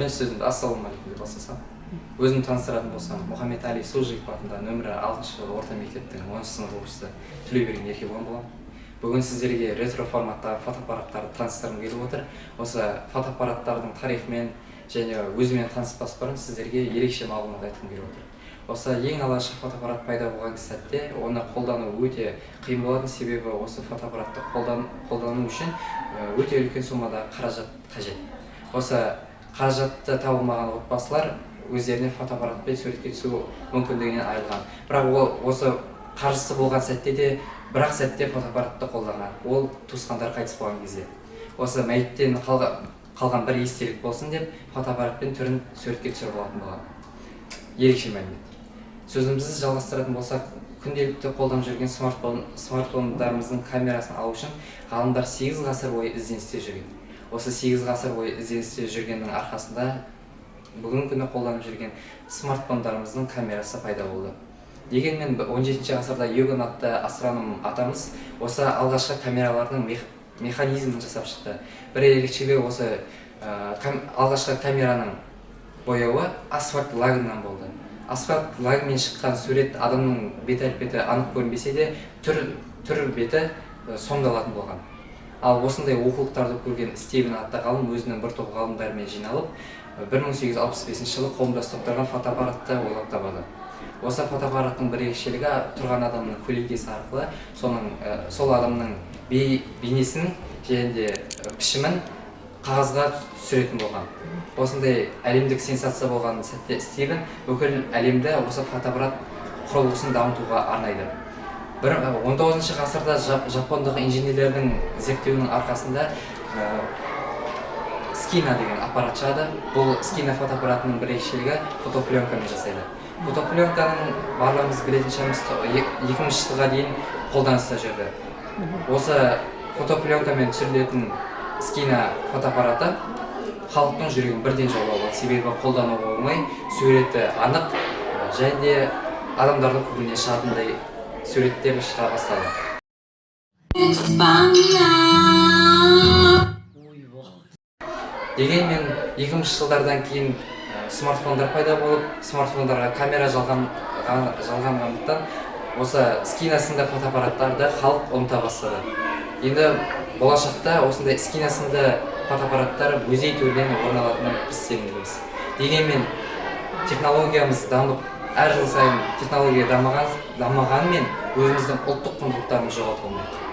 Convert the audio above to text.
Бірінші сөзімді «Ассалаумағалейкум» деп бастасам, өзімді таныстыратын болсам, Мұхаммед Али Сужиков атындағы нөмірі 6 орта мектептің 10-шы сынып оқушысы Тілеуберген Еркебұлан боламын. Бүгін сіздерге ретро форматтағы фотоаппараттарды таныстырғым келіп отыр. Осы фотоаппараттардың тарихымен және өзімен таныспас бұрын сіздерге ерекше мағлұмат айтқым келіп отыр. Осы ең алғашқы фотоаппарат пайда болған сәтте оны қолдану өте қиын болатын, себебі осы фотоаппаратты қолдану үшін өте үлкен сомадағы қаражат қажет. Осы қаражатты таба алмаған отбасылар өздеріне фотоаппаратпен суретке түсу мүмкіндігінен айырылған. Бірақ ол осы қаржысы болған сәтте де бір ақ сәтте фотоаппаратты қолданған, ол туысқандары қайтыс болған кезде осы мәйіттен қалған бір естелік болсын деп фотоаппаратпен түрін суретке түсіріп алатын болған. Ерекше мәлімет. Сөзімізді жалғастыратын болсақ, күнделікті қолданып жүрген смартфондарымыздың камерасын алу үшін ғалымдар 8 ғасыр бойы ізденісте жүрген. Осы 8 ғасыр бойы ізденісте жүргеннің арқасында бүгінгі күні қолданып жүрген смартфондарымыздың камерасы пайда болды. Дегенмен 17 ғасырда Йоган атты астроном атамыз осы алғашқы камералардың механизмін жасап шықты. Бір ерекшелігі, осы алғашқы камераның бояуы асфальт лагынан болды. Асфальт лагымен шыққан сурет адамның бет әлпеті анық көрінбесе де, түр беті сомдалатын болған. Ал осындай оқулықтарды көрген Стивен атты ғалым өзінің бір топ ғалымдарымен жиналып, 1865 жылы қолында ұстап тұрған фотоаппаратты ойлап табады. Осы фотоаппараттың бір ерекшелігі, тұрған адамның көлеңкесі арқылы соның сол адамның бейнесін және де пішімін қағазға түсіретін болған. Осындай әлемдік сенсация болған сәтте Стивен бүкіл әлемді осы фотоаппарат құрылғысын дамытуға арнайды. Бір 19 ғасырда жапондық инженерлердің зерттеуінің арқасында скина деген аппарат шығады. Бұл скина фотоаппаратының бір ерекшелігі, фотопленкамен жасайды. Фотопленканың барлығымыз білетін шығармыз, 2000 жылға дейін қолданыста жүрді. Осы фотопленкамен түсірілетін скина фотоаппараты халықтың жүрегін бірден жаулап алды, себебі қолдануға оңай, суреті анық және де адамдардың көңілінен шығатындай суреттер шыға бастады. Экспонат. Дегенмен 2000 жылдардан кейін смартфондар пайда болып, смартфондарға камера жалғанғандықтан осы скина сынды фотоаппараттарды халық ұмыта бастады. Енді болашақта осындай скина сынды фотоаппараттар музей төрінен орын алатынына біз сенімдіміз. Дегенмен технологиямыз дамып, әр жыл сайын технология дамығанымен, өзіміздің ұлттық құндылықтарымызды жоғалтып алмайық.